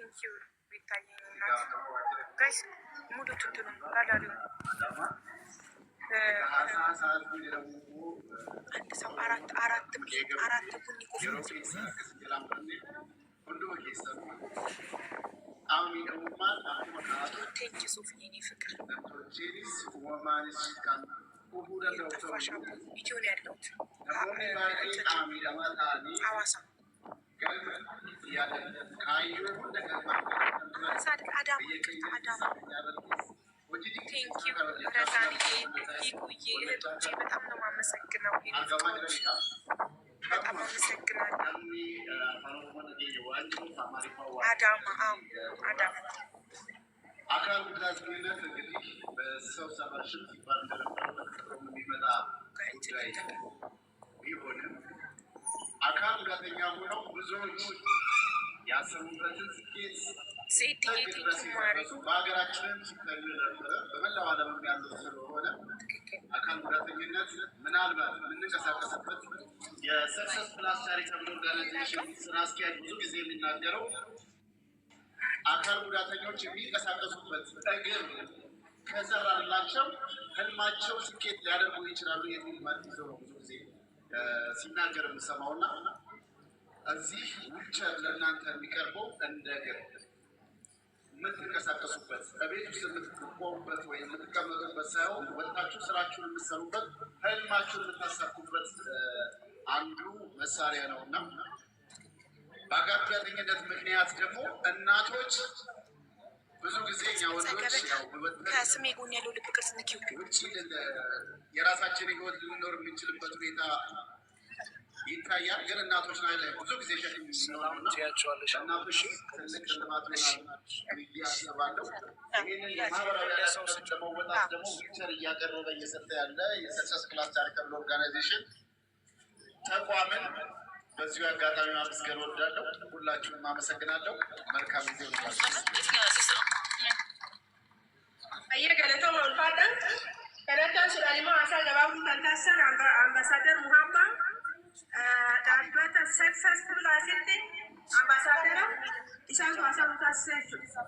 Thank you ይታየኝ ናት። Guys ሙሉ ትንትኑ ጋላሪውን አንድ ሰው አራት አራት አራት ቡኒ ኮፍያ። Thank you ሶፊ የኔ ፍቅር። ጠፋሽ። ኢትዮ ነው ያለሁት፣ ሐዋሳ፣ ሐዋሳ አይደል? አዳማ፣ ይቅርታ አዳማ። Thank you ረዛንዬ፣ ሊቁዬ፣ እህቶቼ በጣም ነው የማመሰግነው። የኔ ፍቅሮች በጣም አመሰግናለሁ። አዳማ፣ አዎ አዳማ። አካል ጉዳተኝነት እንግዲህ በሰው ሰራሽም ሲባል እንደነበረ በተፈጥሮ የሚመጣ ጉዳይ ቢሆንም አካል ጉዳተኛ ሆነው ብዙዎች ያሰቡበትን ስኬት ሴትዬ ጥግ ድረስ Thank you ማሪ። የደረሱ በሀገራችንም ሲታዩ የነበረ በመላው ዓለምም ያሉ ስለሆነ አካል ጉዳተኝነት ምናልባት የምንንቀሳቀስበት የ Success Plus Charitable Organization ስራ አስኪያጅ ብዙ ጊዜ የሚናገረው አካል ጉዳተኞች የሚንቀሳቀሱበት እግር ከሰራንላቸው ህልማቸው ስኬት ሊያደርጉ ይችላሉ የሚል መልክ ይዘው ነው ብዙ ጊዜ ሲናገር የምሰማው። እና እዚህ ዊልቸር ለእናንተ የሚቀርበው እንደ እግር የምትንቀሳቀሱበት፣ በቤት ውስጥ የምትቆሙበት ወይ የምትቀመጡበት ሳይሆን ወጥታችሁ ስራችሁን የምትሰሩበት፣ ህልማችሁን የምታሳኩበት አንዱ መሳሪያ ነው። እና በአካል ጉዳተኝነት ምክንያት ደግሞ እናቶች ብዙ ጊዜ እኛ ወንዶች ያው ከስሜ ጎን ያለው ልብ ቅርጽ ንኪው። ውጭ የራሳችን ህይወት ልንኖር የምንችልበት ሁኔታ ይታያል። ግን እናቶች ላይ ብዙ ጊዜ ሸክም የሚኖረውና እናቶች ትልቅ ሽልማት ይሆናል ብዬ አስባለሁ። ይህንን የማህበራዊ ኃላፊነት ለመወጣት ደግሞ ዊልቸር እያቀረበ እየሰጠ ያለ የ Success Plus Charitable Organization ተቋምን በዚሁ አጋጣሚ ማመስገን እወዳለሁ። ሁላችሁንም አመሰግናለሁ። መልካም ጊዜ ይሁንላችሁ። Ayya, galatooma, ulfaadha. Galataan sudhaan haasaa gabaabduu kan taasisan ambassador Muhammad dhaabbata Success Plusitti ambassador isaantu haasaa nu taasisa jechuudha.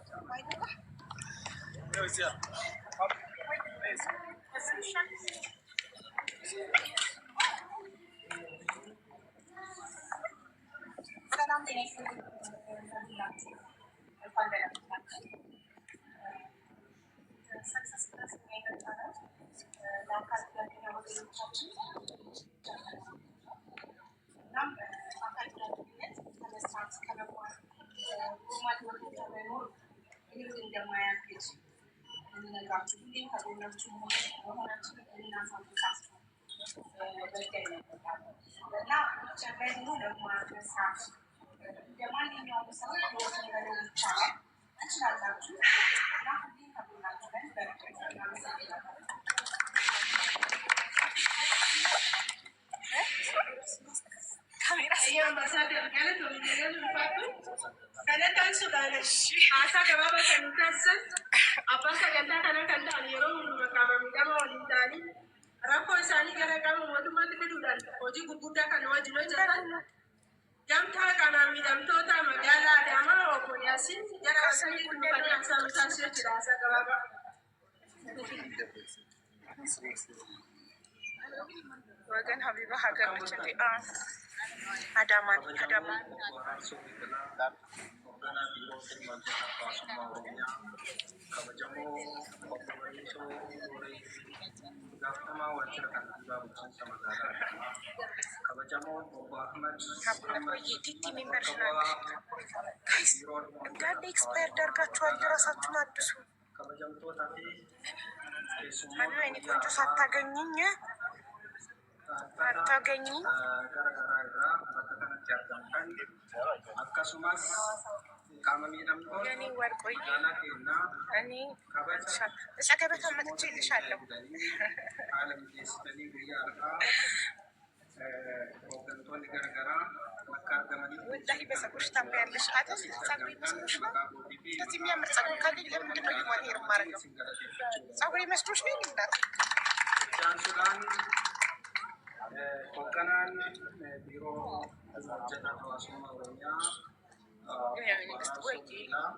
ሰላም ጤና ይስጥልኝ። ሁላችሁ እንኳን ደህና መጣችሁ። Success Plus እኛ የመጣነው ለአካል ጉዳተኛ ወገኖቻችን። እናም አካል ጉዳተኝነት ከመስራት፣ ከመማር፣ normal ህይወትን ከመኖር ምንም እንደማያግድ እንነግራችሁ፣ ሁሌም ከጎናችሁ መሆናችንን እናሳውቃችሁ በርገን ነው እና ዊልቸር ላይ ሆኖ መማር፣ መስራት፣ እንደ ማንኛውም ሰው ህይወትን መኖር ይቻላል። ትችላላችሁ እና ሁሌም ከጎናችሁ ነን። በርቱ። እናመሰግናለን። ካሜራ። Ayya, ambassador galatoomii, ulfaadhu. Galataan sudhaan haasaa gabaabaa kan nu taasisan abbaan sagantaa kanaa kan ta'an, yeroo hundumaa qaama miidhamaa waliin ta'anii rakkoo isaanii gara qaama mootummaatti fiduudhaan hojii gurguddaa kan wajjin hojjetan, gamtaa qaamaan miidhamtoota magaalaa Adaamaa obbo Yaasiin gara waltajjiitti dhufanii haasaa nu taasisu jechuudha, haasaa gabaabaa. ወገን ሀቢባ ሀገር ነች እንዴ? አዳማ ነኝ፣ አዳማ። Hoogganaa Biiroo Dhimma Hawaasummaa Oromiyaa kabajamoo obbo Bariisoo Boree, gaafatamaa waajjira kantiibaa bulchiinsa magaalaa Adaamaa kabajamoo obbo Ahmad Ahmad ቆይ ቲቲ membership bakka bu'aa Guys biiroo dhimma እንዳለ expired አድርጋችኋል። ራሳችሁን አድሱ። kabajamtootaa fi ሀቢባ keessummoota የኔ guyyaa ቆንጆ har'aa ሳታገኝኝ dhaabbata አታገኝኝ። gara garaa irraa bakka kanatti argamtan, akkasumas qaama miidhamtoota የኔ ወርቆዬ magaalaa keenyaa እኔ kabaja እጸ ገበታ መጥቼ keessummoota ልሻለሁ። keenya eegdanii haala mijeessitanii guyyaa har'aa hooggantoonni gara garaa bakka argamanitti ወላሂ በፀጉርሽ ታምሪያለሽ አይደል? asitti ፀጉሬ argamtan መስሎሽ ነው? maqaa kootii fi እንደዚህ maqaa የሚያምር ፀጉር ካለኝ ለምንድን ነው human hair የማደርገው? isin galateeffachuu barbaada. ፀጉሬ መስሎሽ ነው? የኔ እናት። Itti aansuudhaan hoogganaan biiroo hojjetaa hawaasummaa Oromiyaa ንግስት Obbo ወይ Araarsoo Biqilaa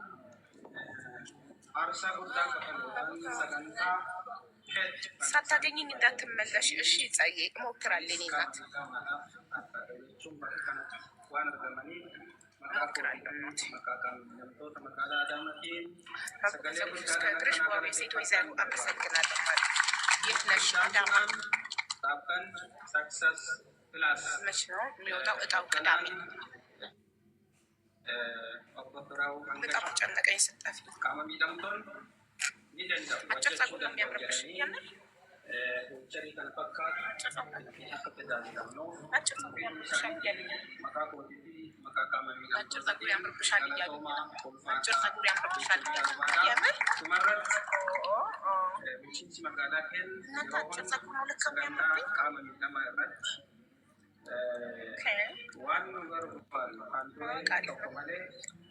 aarsaa guddaa kafaluudhaan sagantaa head ሳታገኘኝ እንዳትመለሽ እሺ። ጸዬ እሞክራለሁ። እኔ qaama እናት miidhamaadhaaf jechuun bakka kanatti waan argamaniif maqaa እሞክራለሁ kootii እናቴ። fi maqaa qaama miidhamtoota magaalaa Adaamaatiin sagalee ዘውዱ እስከ guddaadhaan እግርሽ akkanaa ዋቢ ሴት ወይዘሮ galateeffatan barbaada. አመሰግናለሁ። ማለት የት ነሽ? Itti አዳማ aansuudhaan dhaabbanni Success Plus መች ነው የሚወጣው እጣው? ቅዳሜ። hoogganaan obbo Firaa'uu በጣም Hangashaa ጨነቀኝ ስጠፊ። qaama miidhamtoonni ni danda'u አጭር hojjechuu ጸጉር ነው danda'u የሚያምርብሽ። jedhanii የምር wheelchairii kana fakkaatu አጭር ጸጉር akka tajaajilamnuuf አጭር ጸጉር hundinuu ያምርብሻል isaanii እያሉኝ ነው። maqaa kootii fi maqaa qaama አጭር ጸጉር miidhamtootaatiin ያምርብሻል እያሉኝ galatoomaa ነው። አጭር ulfaataa ጸጉር ያምርብሻል jechuun እያሉኝ ነው። barbaada. የምር Dhumarratti ኦ ኦ bulchiinsi magaalaa keenya እናንተ yeroo አጭር hunda ጸጉር ነው ለካ sagantaa የሚያምርብኝ። qaama miidhamaa irratti okay waan nu barbaannu kan ture አውቃለሁ። tokko malee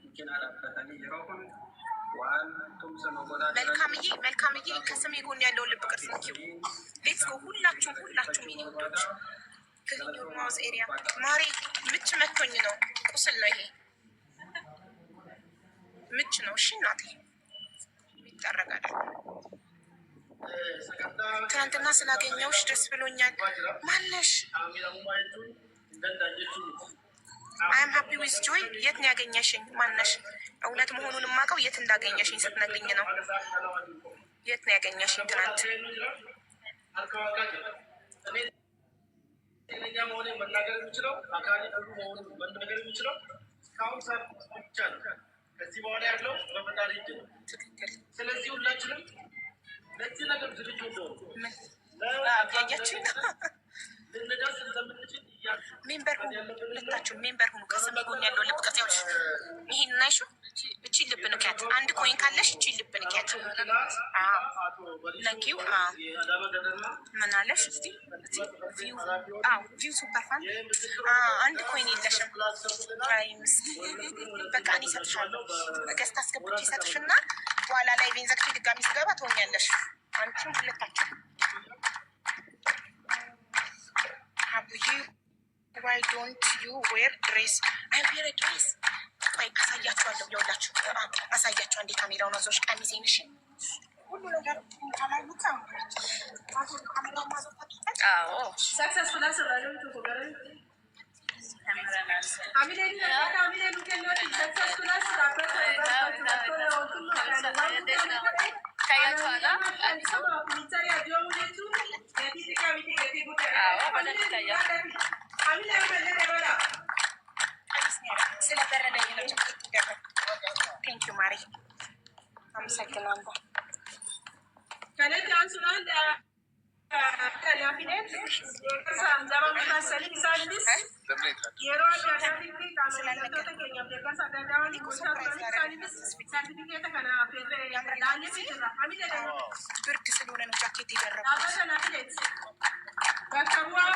nu cinaa dhaabbatanii yeroo hunda waan tumsa nu godhaa jiraniif መልካምዬ መልካምዬ maqaa ከስሜ kootii ጎን ያለውን ልብ maqaa ቅርጽ ንኪው። keessaniin Let's go isaan ሁላችሁም ሁላችሁም galateeffachuu የኔ ውዶች። barbaada. Clean your Galatoomaa mouth area ulfaataa. ማሬ ምች መቶኝ ነው። ቁስል ነው ይሄ ምች ነው። እሺ እናቴ የሚጠረግ አይደለም። ትናንትና ስላገኘውሽ ደስ ብሎኛል። ማነሽ? I'm happy with joy። የት ነው ያገኘሽኝ? ማነሽ? እውነት መሆኑን የማውቀው የት እንዳገኘሽኝ ስትነግሪኝ ነው። የት ነው ያገኘሽኝ ትናንት? ጤነኛ መሆኔን መናገር የምችለው አካሌ ሙሉ መሆኑን መናገር የምችለው እስካሁን ሰዓት ብቻ ነው። ከዚህ በኋላ ያለው በፈጣሪ እጅ ነው። ትክክል። ስለዚህ ሁላችንም ለዚህ ነገር ዝግጁ እንደሆኑ ምን ለአካል ያያችኝ ነው። ልንደርስ እንደምንችል እያሰብን Member ሁኑ፣ ያለብንና ሁለታችሁ member ሁኑ። ከስሜ ጎን ያለው ልብ ቅርጽ ይኸውልሽ፣ ይሄን ናይሹ እቺ ልብ ንኪያት። አንድ coin ካለሽ እቺ ልብ ንኪያት። አዎ ነኪው። አዎ ምን አለሽ? እስቲ እስቲ view አዎ view super fan አንድ coin የለሽም። አይ ምስኪን፣ በቃ እኔ እሰጥሻለሁ። ገዝታ አስገብቼ እሰጥሽና በኋላ ላይ ቤን ዘግቼ ድጋሚ ስገባ ትሆኛለሽ። አንቺም ሁለታችሁ ሀቡዬ why don't you wear dress? I wear dress። ቆይ አሳያችኋለሁ። ይኸውላችሁ አሳያችሁ አንዴ ካሜራውን አዞርሽ ቀሚሴን። እሺ ሁሉ ነገር ካላዩ ካሜራውን ማዞር ታውቂያለሽ? አዎ Success Plus irraa namni tokko gara ተምረናል። Hamileen dhaabbata hamileen nu kennaati. Success Plus dhaabbata waan እንዴት guddaa ነው nu godhe. ታያችኋላ? ቀሚሱ Ministeerri arjoomuu jechuun gatii xiqqaa miti gatii guddaadha. አዎ በደንብ Hamileen nu ይታያል። gaafate. Hamileen mallee dabala. ቀሚስ ነው ያደረኩት። ስለበረደኝ ነው ጃኬት ያደረኩት። Thank you ማሪ፣ አመሰግናለሁ። Kanatti aansuudhaan kanaafideen deeggarsa gama murteessanii isaanis yeroo adda addaatti qaama miidhamtoota keenyaaf deeggarsa adda addaa እኔ waliin እኮ gochaa surprise turanii ላደርግህ isaanis ነው። sartifikeeta kana ያምራል laannee ቀሚሴ። jirra. Hamilee ብርድ ስለሆነ ነው ጃኬት የደረብኩት። dhaabbata naafileeti. Bakka bu'aa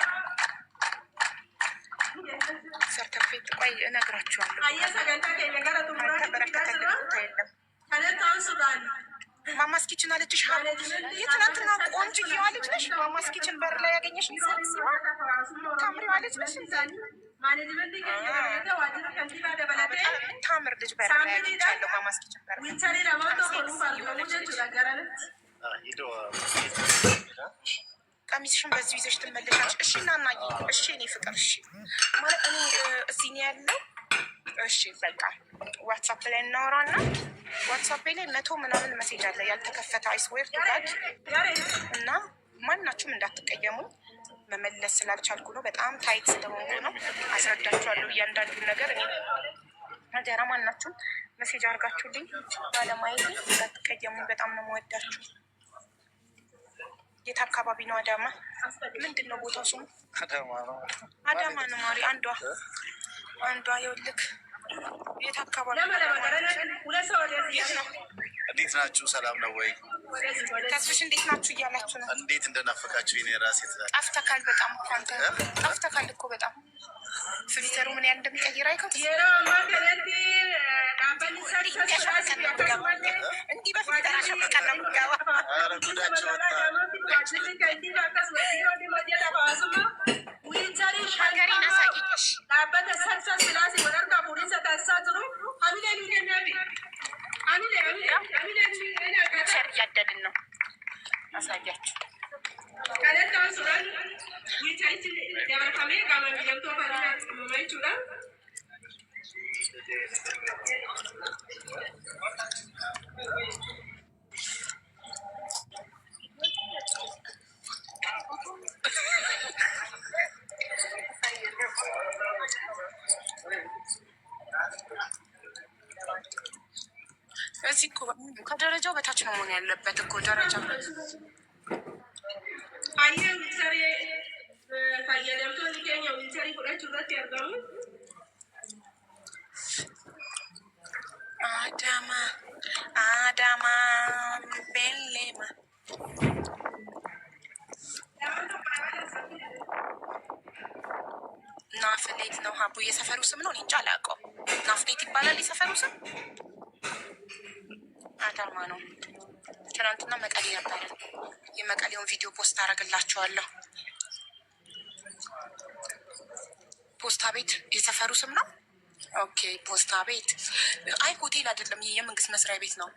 ሰርተፊኬት ቆይ እነግራችኋለሁ። hayya sagantaa keenya gara xumuraatti fidaa ካልተበረከተልን jirra. ቦታ የለም። Kanatti aansuudhaan Mama's Kitchen አለችሽ ሀቡ። የትናንትና ቆንጅዬዋ ልጅ ነሽ። Mama's Kitchen በር ላይ ያገኘሽ ሴክሲዋ ታምሪዋ ልጅ ነሽ። እንዴ? Managementii keenya dabalatee waajjira kantiibaa dabalatee በጣም የምታምር ልጅ በር ላይ አግኝቻለሁ። Mama's Kitchen በር ላይ wheelchairii lama በጣም tokko nuuf ሴክሲ argamu የሆነች ልጅ። jechuudha garanatti. ቀሚስሽን በዚሁ ይዘሽ ትመለሻለሽ። እሺ እናናዬ፣ እሺ እኔ ፍቅር፣ እሺ ማለት እኔ እዚህ ነው ያለው። እሺ በቃ WhatsApp ላይ እናወራና WhatsApp ላይ 100 ምናምን message አለ ያልተከፈተ I swear to God እና ማናችሁም እንዳትቀየሙኝ መመለስ ስላልቻልኩ ነው። በጣም tight ስለሆንኩ ነው። አስረዳችኋለሁ እያንዳንዱን ነገር። እኔ አደራ ማናችሁም message አድርጋችሁልኝ ባለማየቴ እንዳትቀየሙኝ። በጣም ነው የምወዳችሁ። የት አካባቢ ነው አዳማ? ምንድን ነው ቦታው ስሙ? አዳማ ነው ማሪ። አንዷ አንዷ ይኸውልህ፣ የት አካባቢ ነው Lama lama አዳማ? garanatti ሁለት ሰው ወደዚህ የት ነው እንዴት ናችሁ? ሰላም ነው ወይ? ወደዚህ ወደዚህ ተስፍሽ? እንዴት ናችሁ እያላችሁ ነው። እንዴት እንደናፈቃችሁ እኔ ራሴ ትላለች። ጠፍተካል በጣም እኮ አንተ ጠፍተካል እኮ በጣም። Filter ኡ ምን ያህል እንደሚቀይር አይከው። Yeroo ammaa kanatti dhaabbanni እንዲህ Success አሸብርቀን ነው Plus የምትገባው። akkasumallee እንዲህ በ filter አሸብርቀን ነው የምትገባው። ኧረ ጉዳቸው ወጣ። waajjirri kantiibaa akkasuma biiroo dhimma hojjetaa hawaasummaa wheelchairii ሀገሬን 50 አሳይኝ እሺ። dhaabbata Success Plus walharkaa fuudhinsa taasisaa jiru. Hamilee እዚህ እኮ ከደረጃው በታች ነው መሆን ያለበት እኮ ደረጃው። Hayyee wheelchair fayyadamtoonni keenya wheelchair fudhachuu irratti argamu. አዳማ አዳማ ቤሌማ ናፍሌት ነው ሀቡ የሰፈሩ ስም ነው። እኔ እንጃ አላውቀውም። ናፍሌት ይባላል የሰፈሩ ስም። አዳማ ነው። ትናንትና መቀሌ ነበረ። የመቀሌውን ቪዲዮ post አደርግላችኋለሁ። ፖስታ ቤት የሰፈሩ ስም ነው። Okay፣ ፖስታ ቤት። አይ ሆቴል አይደለም፣ ይሄ የመንግስት መስሪያ ቤት ነው።